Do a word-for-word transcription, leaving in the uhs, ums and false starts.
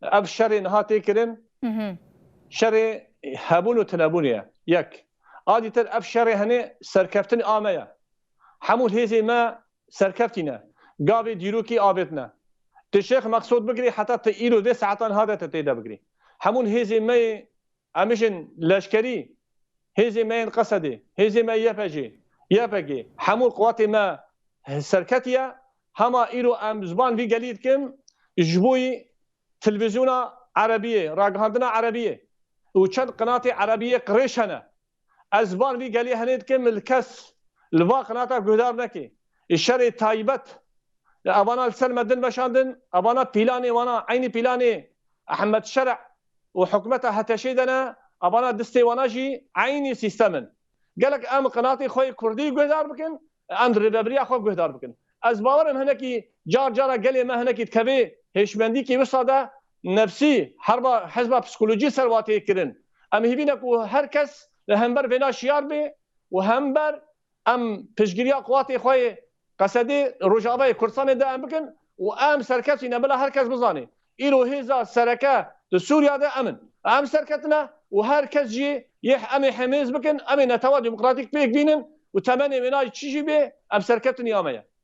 Ev şerê niha tê kirin, şerê hebûn û tinebûnê ye. Yek. A dîtir ev şerê henê serkeftin a me ye. Hemû hêzê me serkeftî ne. Gavê dîrokî avêtine. Tu Şêx Meqsûd bigirî heta tu îro vê saetan hade tu tê de bigirî. Hemûn hêzê me yê, em bijin leşkerî, hêzê me yên Qesedê, hêzê me Y P G, Y P G, hemû quwatê me serketiye. Hema îro em ziman vî gelî dikin, ji bo yî televîzyona Erebiyê, ragihandina Erebiyê û çend qinatê Erebiyê qirêj hene. Ez van vî gelî henê dikim, li kes li va qinata guhdar neke. Ê şerê taybet, evana li ser me din veşandin, evana pîlanê wana, eynî pîlanê Ehmed Şerh û hikûmeta H T Ş'ê de ne, evana distê wana jî eynî sîstem in. Gelek em qinatê xwe yê kurdî guhdar bikin, em rêvebiriya xwe guhdar bikin. Ez bawer im hinekî car cara gelê me hinekî dikevê hêşmendîkî wisa de nefsî, herba hizba psikolojî ser wa tê kirin. Em hîvî ne ku her kes li hember vêna şiyar bê û hember em piştgiriya quwatê xwe yê Qesedê, Rojavayê Kurdistanê de em bikin û em serkefî ne bila her kes bizanê. Îro hêza sereke di Sûriya de em in. Em serketine û her kes jî yê em ê hemêz bikin, em ê netewa demokratîk pêk bînin û temenê wêna çi jî bê, em serketinî ya me ye.